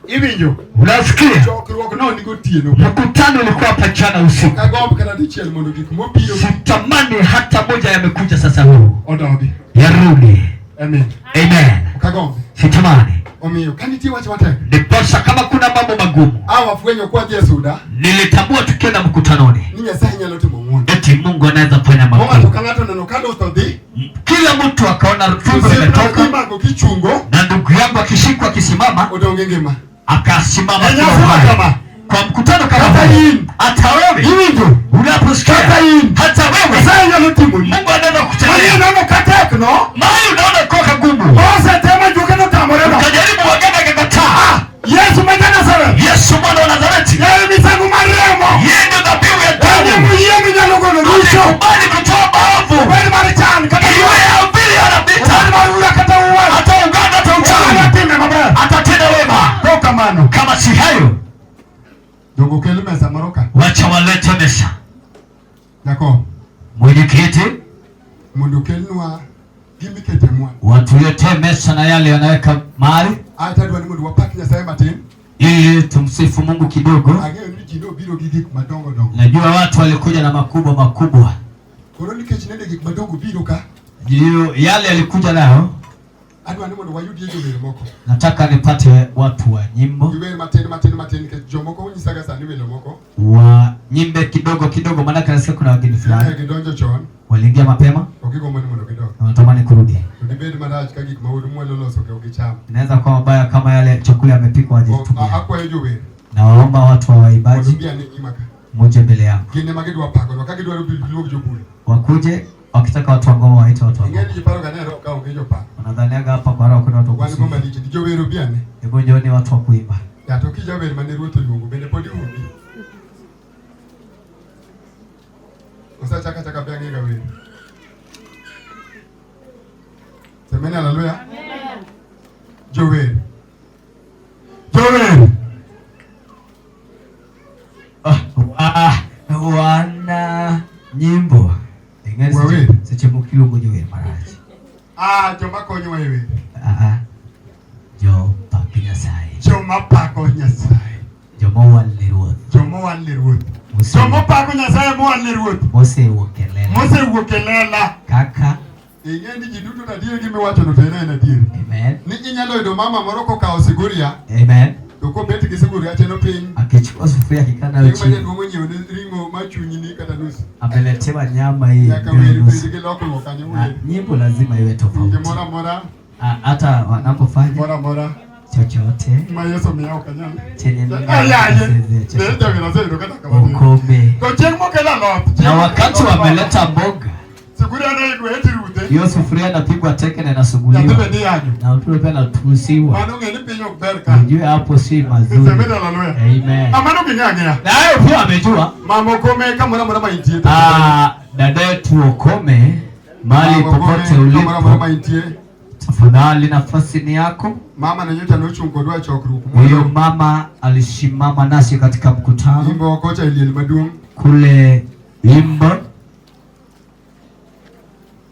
Iwinjo Unasikia? chokruok no ni gotieno. Mkutano ulikuwa hapa jana usiku. Agomb kata dichiel mondo gik mobiro Sitamani hata moja yamekuja sasa huu. odogi. Yarudi. Amen. Amen. Ok agombi. Sitamani. Omiyo ka nitie wach matek. Ndiposa kama kuna mambo magumu. A wafwenyo kwa dhi e suda. Nilitambua tukienda mkutanoni. Ni Nyasaye nyalo timo ng'wono. Eti Mungu anaweza fanya Mong'ato makuu. ka ng'ato oneno ka luth odhi. Kila mtu akaona fimbo Osiepna imetoka. imako kichungo. Na ndugu yangu akishikwa akisimama. Odong' e ngima. Akasimama E kwa nyasi uhai. kama. Kwa mkutano kama Kata huu. in. Hata wewe. Iwinjo. Unaposikia. Kata in. Hata wewe. Nyasaye nyalo timoni. Mungu anaweza kutendea. Mani oneno ka tek no. Mahali unaona kwa kagumu. Osetemo juke notamore no. Ukajaribu waganga akakataa. Yesu ma ja Nazareth. Yesu mwana wa Nazareti. Yeye misango mar remo. Yeye ndio dhabihu ya En damu. moyie minyalo golo richo. Alikubali kutoa maovu. Obed mar chan kata Iwe ya vile anapita. Obed mar ura kata uwar. Hata uganga hata uchawi. Onyalo time maber. Atatenda wema. Kaok kamano. Kama si hayo, Dongo kel mesa moro ka. wacha walete mesa. Jakob. Mwenyekiti, Mondo okelnwa gimikete mwandu. Watuletee mesa na yale yanaweka mahali Ae tadwa ni mondo wapak Nyasaye matin. ili tumsifu Mungu kidogo. Ang'eyo ni ji nobiro gi gik madongo dongo. Najua watu walikuja na makubwa makubwa. Koro nikech nende gik madongo biro ka. Ndiyo yale yalikuja nayo. Adwa ni mondo wayudie jower moko. Nataka nipate watu wa nyimbo. Giwer matin matin matin nikech jomoko onyisaga sani welo moko. Wa nyimbe kidogo kidogo, maana nasikia kuna wageni fulani. Ne gidonjo chon. Waliingia mapema. Ok gigombo ni mondo gidog. Na wanatamani kurudi. To gibed marach ka gik ma wuod mwalo loso ke ok gicham. Inaweza kuwa mabaya kama yale chakula yamepikwa hawajatumia. Akwayo jower. Na waomba watu wa waimbaji Mondo bi ane nyima ka. Muje mbele yangu. Gin ema gidwa pakonwa ka gidwaro giluog jobul. Wakuje wakitaka watu wa ngoma waite watu wa Ing'e ngoma. ni ji paro ga ni ka onge jopak. Wanadhaniaga hapa kwa roho kuna watu wa Wan go kusifu. malich ni jower obi ane. Hebu njooni watu wa kuimba. Ya to kijawer mane ruoth oluongo bende pod iwuondi. Osechaka chaka be ang'e ga wer. Semeni haleluya. Jower. Jower. Ah, wana nyimbo. Ing'e ni Wawer. seche moko iluongo jower marach. Ah, joma konyowa e wer. Ah, ah. Jo pak Nyasaye. Joma pako Nyasaye. Joma owal ne Ruoth. Joma owal ne Ruoth. Joma pako Nyasaye mowal ne Ruoth. Mosewuok e lela. Mosewuok e lela. Kaka Ing'e ni ji duto to adier gima iwachono to en en adier. Amen. Ni inyalo yudo mama moro kokawo siguria Amen. to kobet gi siguria cheno piny. Akichukua sufuria akikaa nayo Ring'o ma chini. jaduong' onyiewo ne ring'o ma chunyni kata nus. Ameletewa nyama hii. Nyaka ndio wer nusu. bed gi lokruok kanyo Na wer. nyimbo lazima iwe tofauti. Gimoro amora, Ah, hata wanapofanya gimoro amora chochote ma Yesu miya ok anyal. chenye Mungu Ay, ay, ay. anakusaidia, Ne chochote. jawer aseyudo kata kamano. Ukome. To chieng' mokelo alot. chieng' Na mokelo wakati alot, wameleta mboga, Siguria ne igwe tirudhe. hiyo sufuria inapigwa teke na Nyathi inasuguliwa be niyanyo. na mtoto pia anatusiwa. Mano ng'e ni piny ok ber ka. Ujue hapo si mazuri. Semeni haleluya. Amen. Ah, mano ging'e ang'eya. Na hayo pia amejua. Mama Okome kamoro amora ma intie. Ah, dada yetu Okome, mahali Mama Okome, popote kamoro amora ma ulipo, intie. tafadhali nafasi ni yako. Mama ne nyocha nochung' kodwa e chokruok Huyo moro. mama alisimama nasi katika mkutano Imbo kocha e liel maduong'. kule Imbo.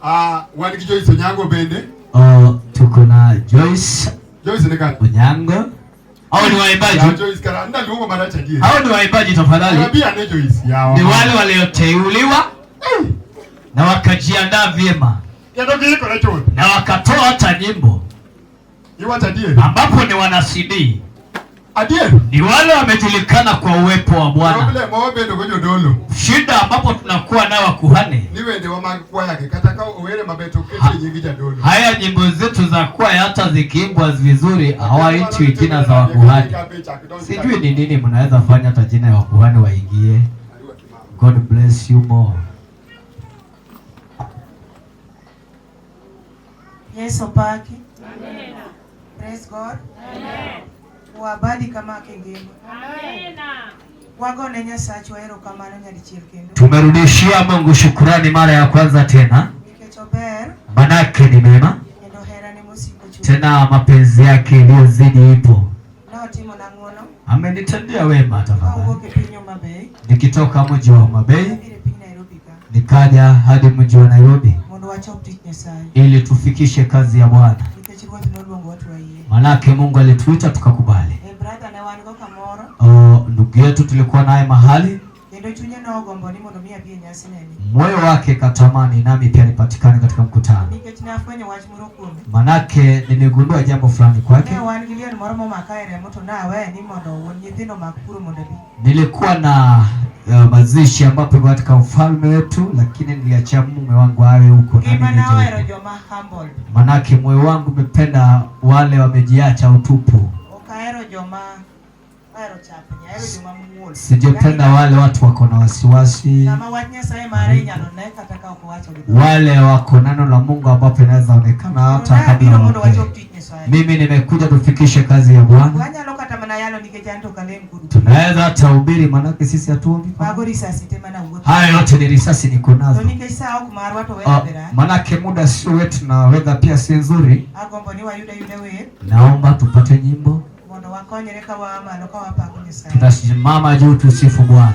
Ah, wan gi Joyce Onyango bende. Oh, tuko na Joyce Joyce ni kanye? Onyango. Hao ni Ya, waimbaji, Joyce kara ndaluongo marach adier. hao ni waimbaji tafadhali, Abi ane Joyce. Yawa. ni wale walioteuliwa na wakajiandaa vyema Kendo giikore chuth. na wakatoa hata nyimbo Iwacho adier. ambapo ni wana CD, Adier. ni wale wamejulikana kwa uwepo wa Bwana. Problem ma wabedo go jodolo Shida ambapo tunakuwa nayo wakuhani, ni wendewa mag kwaya gi kata ka owere maber to oketie nying jadolo. haya nyimbo zetu za kwaya hata zikiimbwa vizuri hawaitwi jina za wakuhani. Sijui ni nini mnaweza fanya hata jina ya wakuhani waingie. God bless you more. Yesu paki. Praise God. Wabadi kama kengema. Wagone Nyasachwa erokamano nyadichiel kendo. Tumerudishia Mungu shukurani mara ya kwanza tena, Nikech ober manake ni mema, kendo herane mosiko chuth. tena mapenzi yake iliyozidi ipo. Notimona ng'wono Amenitendea wema tafadhali. kawuok e piny Homa Bay Nikitoka mji wa Homa Bay abiro e piny Nairobi ka nikaja hadi mji wa Nairobi mondo wachop tich Nyasaye ili tufikishe kazi ya Bwana, nikech Ruoth noluongowa to wayie. manake Mungu alituita tukakubali. E brother ne wan go kamoro O, ndugu yetu tulikuwa naye mahali, kendo chunye nogombo ni mondo mi abi e nyasi neni moyo wake katamani nami pia nipatikane katika mkutano, nikech nafwenyo wach moro kuome. manake niligundua jambo fulani kwake. Ne wan gi liel moro momaka e remo to naweye ni mondo wuon nyithindo omak puro mondo abi. Nilikuwa na mazishi ambapo ilikuwa katika ufalme wetu, lakini niliachia mume wangu awe huko nami Ngimana nije ohero huko. joma humble. Manake moyo wangu umependa wale wamejiacha utupu, Ok ahero joma ohero chapni, ahero joma muol. sijapenda wale watu wako na wasiwasi, Sama wach Nyasaye mare inyalo ne kata ka ok owacho gi dhok. wale wako neno la Mungu ambapo inaweza onekana hata Nabiro kabla mondo waongee. wachop tich Nyasaye. Mimi nimekuja tufikishe kazi ya Bwana. Wanyalo kata mana yalo nikech an to ok alem kudu. Tunaweza hata hubiri, manake sisi hatuombi. Mago risasi te mana wuotho. Haya yote ni risasi niko To nazo. nikech sa ok marwa to Ah, weather be rach. manake muda sio wetu na weather pia si nzuri. Agombo ni wayud ayuda wer Naomba tupate nyimbo, mondo wakonyre ka waa malo ka wapako Nyasaye. tutasimama juu tusifu Bwana.